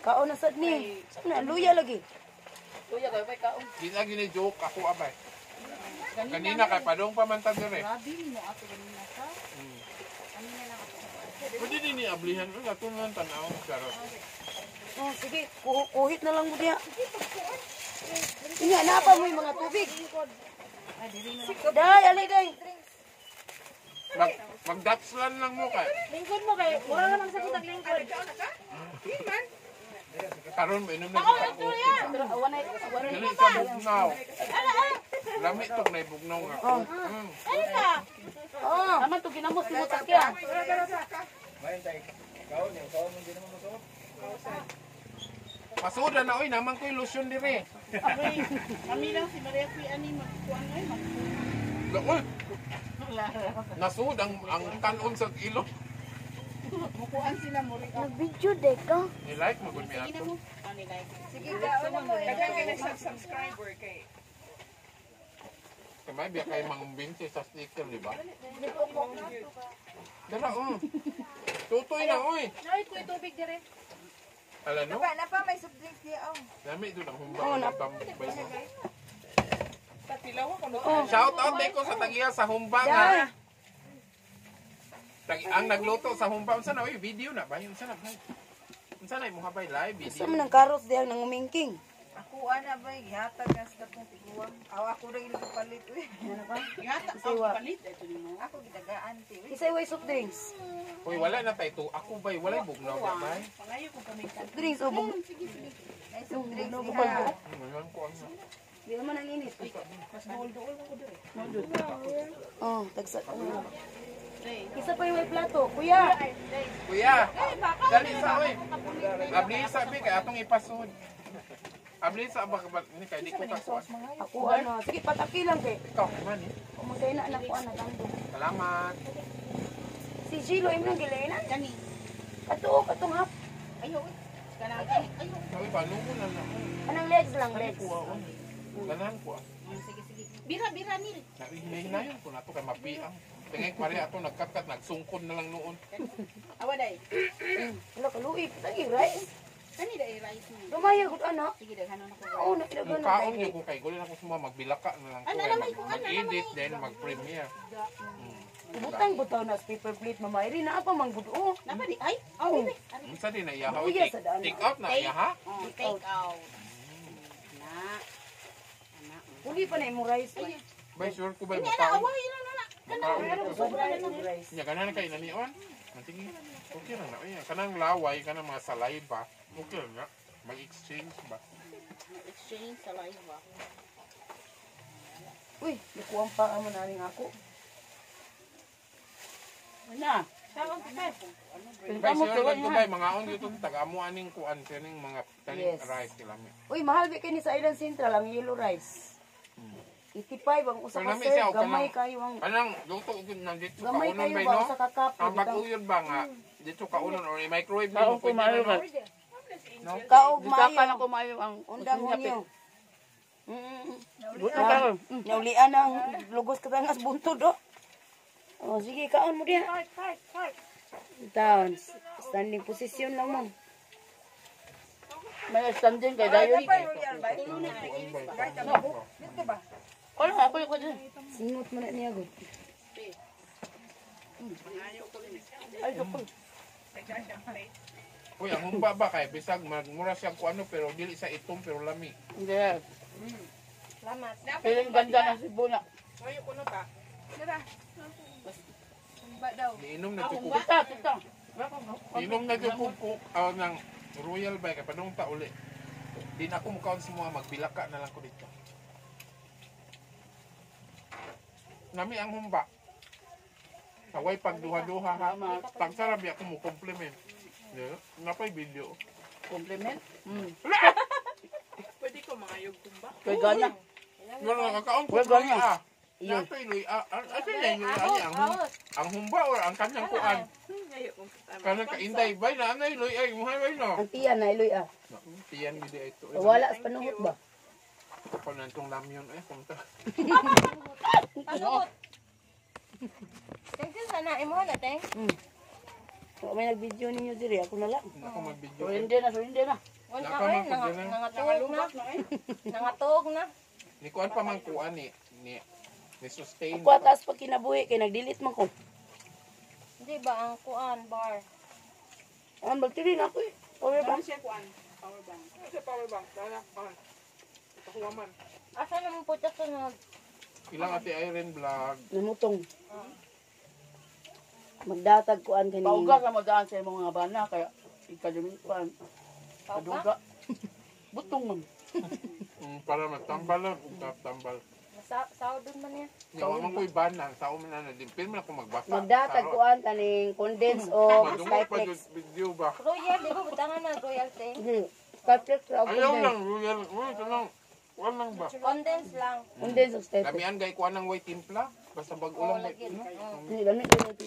Kaon na sad ni. Saan na luya lagi. Kuya kayo kay kaon. Di na gini joke ako abay. Kanina kay padong pa man ta dire. Grabe mo ato ganina sa. Kanina lang ako. Pwede din ni ablihan ko ato lang tan-aw charot. Oh, sige, kuhit na lang mo diha. Inya na pa mo yung mga tubig. Day, alay day. Mag-Dutchland lang mo kay. Lingkod mo kay mura naman sa kitag lingkod. Karon mainom na kita ko. Pero awan ay awan Dili sa bugnaw. Lami tong nay bugnaw nga ko. Oh, Naman to ginamos mo takya. Pasuda na oy, naman ko'y lotion dire. Kami lang si Maria Kui ani magkuan ay mag. Uy, nasud ang tanon sa ilo. Mukuan sila mo rin. Nag-video day ka. Ni like mo gud mi ato. Ani like. Sige, kaon na mo. Daghang kay nag-subscriber kay. Kamay biya kay mangumbinsi sa sticker, di ba? Dara oh. Tutoy na oy. Nay kuy tubig dire. Ala no? Pa na pa may soft drinks diya oh. Lami doon ang humba Oh, oh, tambok ba yun? Shout out ko sa tagiya sa humba nga. Day. Tag ang nagluto sa humba unsa na oy video na ba? Unsa na ba? Unsa na imong habay live video? Sa man ang carrots diha nang umingking. Ako ana ba gihatag na sa katong tiguang. Aw ako ra gid palit uy. Ano ka? Gata Kasi wa- palit ito nimo. Ako gitagaan ti uy. Kisay way soft drinks. Uy, wala na tayo to. Ako bay, walay bugnaw ba bay? Pangayo ko kami. Soft drinks o bug. May soft drinks Bugnaw diha. Ngayon ko ano. Di naman ang init. Mas duol-duol ko dire. Oh, tagsa. Oh. Isa pa yung may plato. Kuya, Kuya, dali sa oy. Abli sa bi kay atong ipasud. Abli sa ba ba- ni kay di ko kakuan. Ako ano. Sige, pataki lang kay. Ikaw man eh. Umagay na anak ko anak ang Salamat. Si Gilo im nang gilainan. Kani. Kato katong hap. Ayo. Kanang kani. Ayo. Uy, paano ko na na. Anang legs lang, legs. Kuha on. Ganahan ko ah. Sige sige. Bira bira nil. Hinayon ko na to kay mapiang. Tingay pare ato nagkatkat nagsungkod na lang noon. Awa day. Wala kaluig. Lagi rice. Kani day rice mo. Lumaya gud ana. Sige daghanon ako. Oo, nakilagan na Mukaon kay. gyud ko kay gulo na ko suma magbilaka na lang ko. Ano Kay naman kung ano mag-edit then mag-premiere. Butang butaw na sa paper plate mama. Iri na pa man gud oh. Napa di ay. Oh. Unsa din na iya ha? Luya sa daan. Take out na iya ha? Oh, take out. Na. Ana. Uli pa na imong rice. Bay sure ko bay Ini ana mukaon. awa ila na na. Mukaon ko. Sobra na imong rice. Nya ganahan kay nanion. Sige. Okay ra na. Uy, kanang laway kanang mga saliva. Okay ra na. Mag-exchange ba? Exchange saliva. Uy, nakuha pa amo na ning ako. Ana. Bay sure lang ko bay mga on dito taga-amo aning kuan kaning mga kaning rice kilami. Uy, mahal bi kini sa Island Central ang yellow rice. 85 ang usa Pero ka lami sir, siya, o gamay kanang- kayo ang Kanang luto gyud nang dito gamay kaunon kayo bay ba no? usa ka cup. Ang baguyon ba nga dito kaunon or i-microwave nimo pwede na no? No? Kaog Bisaka na maayo. ko maayo ang Undang hunyo. Buta Naulian ang lugos katangas buntod oh. Oh, sige, kaon mo diha. Down. Standing position lang mo. May standing kay dayon. Pa royal ba? Dito ba? Kolo ako ko din. Singot mo na niya gud. Ay ko. Uy, ang humba ba kay bisag mura siya kuano pero dili sa itom pero lami. Hindi. Salamat. Piling ganda ng Cebu na. Humba daw. Niinom na jud ko. Kita, kita. Niinom na jud ko ng Royal bay kay padung ta uli. Di na ako mukaon sa mga magbilaka na lang ko dito. Nami ang humba. Away pagduha-duha ha. Tagsara biya ako mo compliment. Yeah. Napay video. Compliment. Pwede ko mangayog kumba. Kay gana. Wala nakakaon ko Well, ganyan. luya. Natoy luya. Asa na yung luya niya? Ang humba or ang kanyang kuan? Ngayo kung Kanang kainday bay na anay luya ay muhay bay no. Ang tiyan na iloy ah. Tiyan gid ay ito. Wala sa panuhot ba? Ako na itong lamyon eh kumta. Thank you sana imo na teng. Wa may nag-video ninyo diri, ako na lang. Ako mag-video. Surrender na, surrender na. Wala Naka ay, man ko dyan, eh. nangatog na. Nangatog na. Ni kuan pa man kuan ni ni ni sustain. Ako atas pag kinabuhi kay nag-delete man ko. Di ba ang kuan bar? Ang battery na ako eh. Power bank. Ano siya kuan? Power bank. Sa power bank, dala kuan. Pakuha man. Asa naman po siya sunod? Ilang Ate Irene vlog. Namutong. Magdatag kuan kani. Pauga ka mo daan sa imong mga bana kaya ikadumi kuan. Pauga? Paduga. Butong man. Para magtambal lang, ug tambal. Saudon man niya. Ni wa man ko'y banan, sao man na dimpil man ako magbasa. Magdatag kuan kaning condense o Madungog pa Skyflex. jud video ba. Royal, di ba? Butangan na royal thing. Hindi. Skyflex o Ayaw condense. lang royal. Uy, ito lang. Kuan lang ba? Condense lang. Condense o Skyflex. Lamian gay kuan ng way timpla. Basta bag ulang may Lagi. Hindi, lamig lang ito.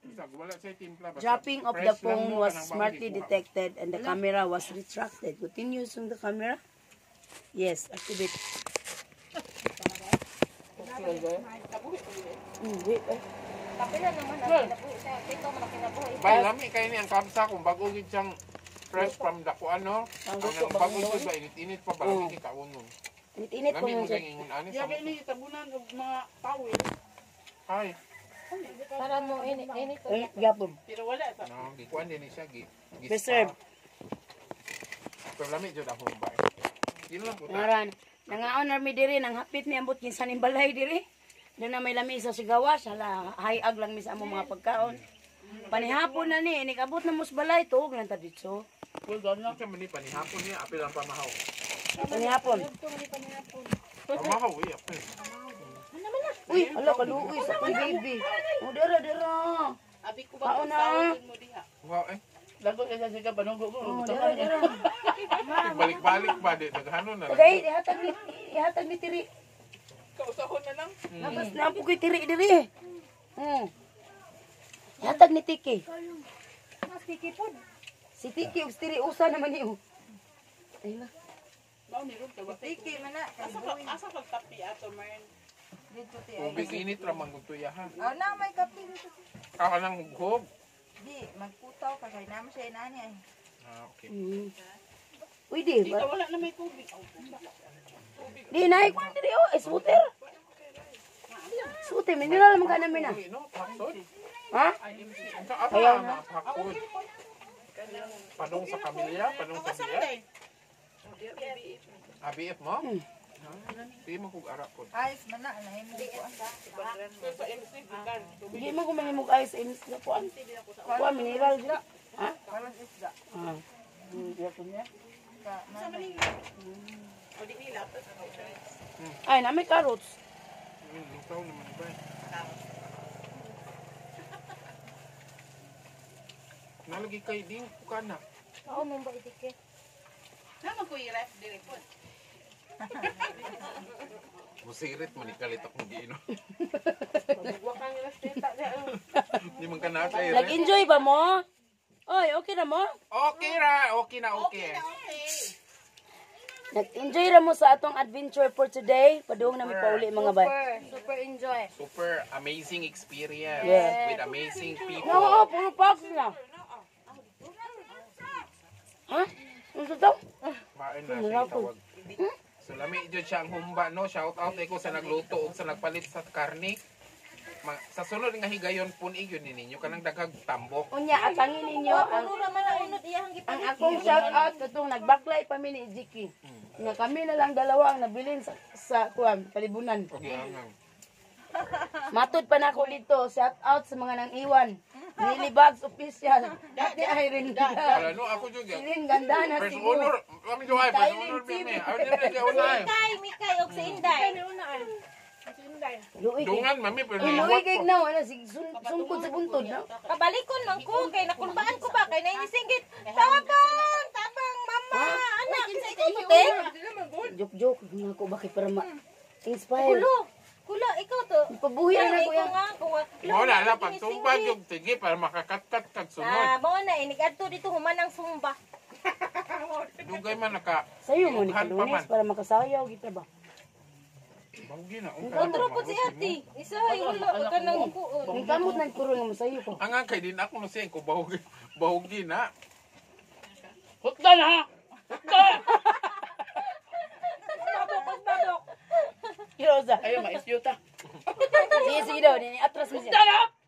Bisag wala siya timpla basta. Dropping of the fresh lang phone mo, was kanang smartly bago gikuha. detected and the camera was retracted. Continue using the camera. Yes, activate. Wait, eh. Kapila naman ang kinabuhi siya. Ikaw man ang kinabuhi. Bay lami kay ni ang kamsa kung bago gid siyang fresh from the kuan no. Ang bago gid ba init-init pa ba lami kay kaunon. Init-init ko Lami yun mo siya. kay ingon ani Diya sa kay ni tabunan og mga tawil. Ay, Para mo init init. Init gyapon. Pero wala sa. no, gikuan din ni siya gi. gi- Preserve. Pero lami jud ang humba. Yun lang po. Ngaran, nangaon army diri nang hapit ni ambot kinsa ning balay diri. Doon na may lami sa sigawas, hala hayag lang mi sa among mga pagkaon. Panihapon na ni, inikabot na mos balay tuog lang ta dito. Well done na. Unsa man ni panihapon niya apil ang pamahaw. Panihapon. Pamahaw eh apil. Uy, hala kaluoy sa akong baby. Oh, dira dira. Abi ko ba Kaon na. tawil mo diha? Wow eh. Lago kay sa panugo ko. Oh, dira dira. Balik-balik ba di daghanon na. lang. Okay, ihatag ni tiri. Kausahon na lang. Labas na po ko'y tiri diri. Ihatag ni Tiki. Si Tiki ug si tiri usa naman niyo. Ay la. Mao ni ron tawa. Tiki man na. Kay Asa ka buhi. asa kag tapi ato man. Dito ti ay. Tubig init ra man gud tuya ha. Ah, na may kape dito. Ako nang hughog. Di magputaw pa kay naman siya inani ay. Ah, okay. Uy, di. Dito wala na may tubig. Aw, Di na kuan diri oh, eh, scooter. Scooter mineral man ka namin ah. Uy, no, paksod. Ha? Sa asa Ayaw na paksod. Padong sa pamilya, padong sa Asa biya. man day? ABF mo? Di mo kog ara pod. Ayos man na nahimo ko. Sa MC gikan. Di man ko manimog ay sa imis na kuan. Kuan mineral dira. Ha? Walang isda. Ah. Ka na. O di nila. Ay, na may carrots. Lutaw naman ba? Nalagi kay ding kuka na. Oo, mo ba itike? Naman ko i-ref dire po. Musirit man ikalit akong giino. Wa kang resteta diha. Di man ka na sa ire. Nag-enjoy ba mo? Oy, okay na mo? Okay ra, okay na okay. Okay. Nag-enjoy ra mo sa atong adventure for today. Padung na mi pauli mga bay. Super, super enjoy. Super amazing experience Yeah. with amazing people. Oo, puro packs na. Ha? Ano sa daw? Main na siya tawag. So lami jud siya ang humba no. Shout out ko sa nagluto ug sa nagpalit sa karne. Sa sunod nga higayon pun-ig yun ni ninyo kanang daghag tambok. Unya, atangin ninyo ang Puro raman ang unod iyang Ang gipalit. akong shout out katong nagbaklay pa mi ni Jiki. Nga kami na lang dalawa ang nabilin sa kuan kalibunan. Okay, ang Matud pa nako dito, shout out sa mga nang iwan. Nili Bags official. Dati Irene. Wala no ako jud. Silin ganda na First Cebu. honor, kami jud ay first honor mi. Ay di di una ay. Mikay, Mikay og si Inday. Luoy kay. Dungan mami pero Uy, luoy kay na wala sig sungkod sa buntod na. Kabalikon man ko kay nakulbaan ko ba kay nainisingit. Tabang, tabang mama, anak kinsa ikaw to te? Joke joke nga ko bakit para ma inspire. Kulo. Kulo ikaw to. Pabuhi na Ikaw ko yan. nga ko nga. Mao na la pagtumbag yung sige para makakatkat kag sunod. Ah, mao na inig adto dito human ang sumba. Dugay man naka Sayo mo ni Iughan pa Kalunes man. para makasayaw gita ba. Bahugi na. Otro po si ate. Isa ay wala ka nang kuon. Ang kamot ng kuro nga masayo ko. Ang nga kay din ako no siya ko bahugi bahugi na. Hutdan ha. Hutdan. Kirosa. Ayo ma-issue ta. Sige, sige daw. Nini, atras mo siya. Hutdan ha.